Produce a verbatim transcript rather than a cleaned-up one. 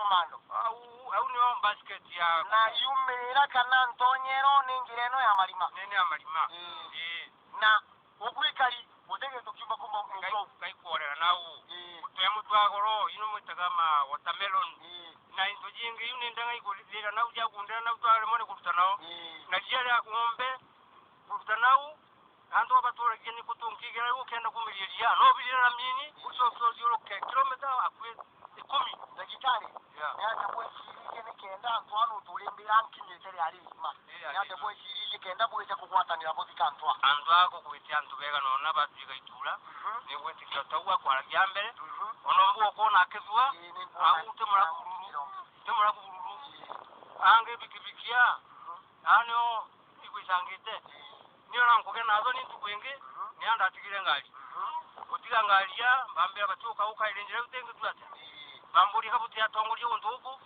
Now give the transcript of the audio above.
Mando. Au, au nio basket ya. Na yumirira kana ntonyero ni njira ino ya marima. Ni, ni ya marima. Ii. Ii. Na ugwikari, guti gintu kiuma kuma Ngai, mucou. Ngai kworera nau. Ii. Gutwe mutu wa goro, ino mwitaga ma watermelon. Ii. Na into jingi, iu ni ndega ikurira nau, ciakundira nau, twaremwa ni kuruta nao. Ii. Na ria ria ng'ombe, kuruta nau, antu abaturagia ni kutunkigira riu ukenda kumiria ria. No birira na mini, ucio ucio uthiuruke kilomita akui ikumi. Ndagitari, yeah, ni atia bweciririe ni kenda antu anu turimbira nkinyite ria ririma? Ni atia bweciririe kenda bwija kugwatanira buthika antu a? Antu a kugwitia antu bega nona batwika itura. Mhm. Ni gwitikia tau akwaragia mbere. Mhm. Ona mbu ukona akithua, ii, ni nkuona au ti muraku bururu. Ti muraku bururu. Ii. Angi bikibikia, mhm, anio igwicangite. Ii. Ni ona nkugia nathoni ntuku ingi, mhm, ni andatigire ngari. Mhm. Gutiga ngari ya, bambira batiuka ukaire njira iu tingi tu atia? Ii. Bamburia ka buti atongoria untu uku,